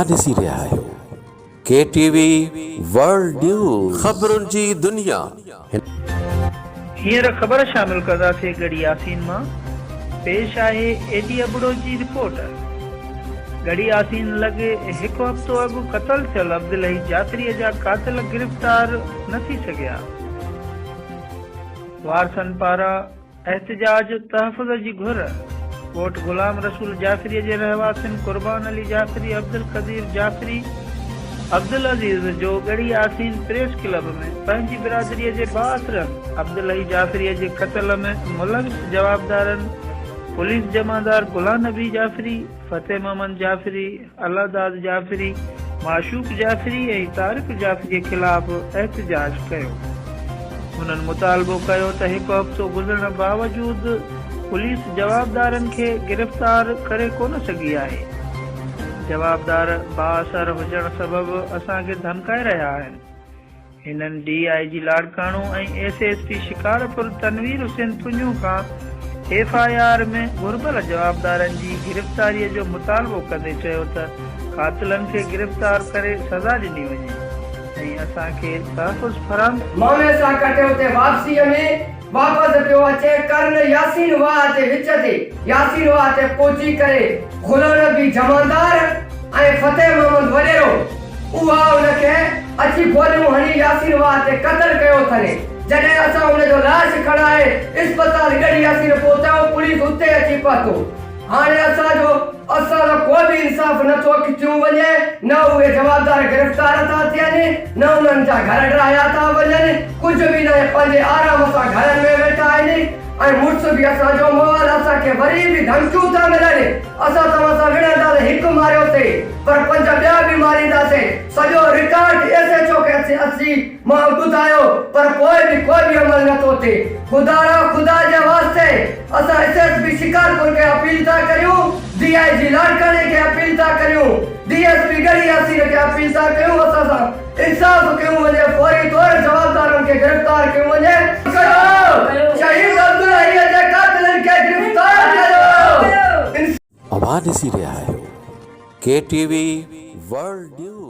اوهان ڏسي رهيا آهيو K T V world news خبرن جي دنيا. هينئر خبر شامل ڪنداسين ڳڙهي ياسين مان، پيش آهي اي ڊي ابڙو جي رپورٽ. ڳڙهي ياسين لڳ هڪ هفتو اڳ قتل ٿيل عبدالحئي جعفريء جا قاتل گرفتار نه ٿي سگهيا. وارثن پاران احتجاج تحفظ جي گهر، ڳوٺ غلام رسول جعفريء جي رهواسين قربان علي جعفري، عبدالقدير جعفري، عبدالعزيز جو ڳڙهي ياسين پريس ڪلب ۾ پنهنجي برادريء جي بااثرن عبدالحئي جعفريء جي قتل ۾ ملوث جوابدارن پوليس جمعدار غلام نبي جعفري، فتح محمد جعفري، الله داد جعفري، معشوق جعفري ۽ طارق جعفري خلاف احتجاج ڪيو. هنن مطالبو ڪيو ته هڪ هفتو گذرڻ باوجود پوليس جوابدارن کي گرفتار ڪري ڪونه سگهي آهي. جوابدار بااثر هجڻ سبب اسان کي ڌمڪائي رهيا آهن. هنن ڊي I جي Larkana ۽ S S P Shikarpur Tanveer Hussain Tunio کان ايف I R ۾ گهربل جوابدارن جي گرفتاري جو مطالبو ڪندي چيو ته قاتلن کي گرفتار ڪري سزا ڏني وڃي ۽ اسان کي تحفظ فراهم مامي سان ڪٽي اتي واپسيء ۾ واپس پيو اچي ڪرن ياسين واهه جي وچ تي ياسين واهه تي پهچي ڪري غلام نبي جمعدار ۽ فتح محمد وڏيرو اها ان کي اچي گوليون هڻي ياسين واهه تي قتل ڪيو اٿن جڏهن اسان ان جو لاش کڻائي اسپتال ڳڙهي ياسين پهتايون پوليس اتي اچي پهتو هاڻي اسان جو اسان سان ڪو به انصاف نه ٿو ٿيون وڃي، نه اهي جوابدار گرفتار ٿا ٿين، نه انهن جا گهر ڊاهيا ٿا وڃن، ڪجهه به ناهي پنهنجي آرام سان گهرن ۾ ويٺا آهن ۽ مڙس به اسان جو مئل اسان کي وري به ڌمڪيون ٿا ملن، اسان توهان سان وڙهنداسين هڪ ماريوسين پر پنج ٻيا به مارينداسين، سڄو رڪارڊ ايس ايڇ او کي اسين مان ٻڌايو پر پوء به ڪو به عمل نه ٿو ٿئي، خدارا خدا جي واسطي اسان ايس ايس پي شڪارپور کي اپيل ٿا ڪريون، ڊي I جي لاڙڪاڻي کي اپيل ٿا ڪريون، D S P Garhi Yasin کي اپيل ٿا ڪيون اسان سان انصاف ڪيو وڃي فوري طور جوابدارن کي گرفتار ڪيو وڃي. ڪيو شهيد عبدالحئي جي قاتلن کي گرفتار ڪيو. اوهان ڏسي رهيا آهيو K T V world news.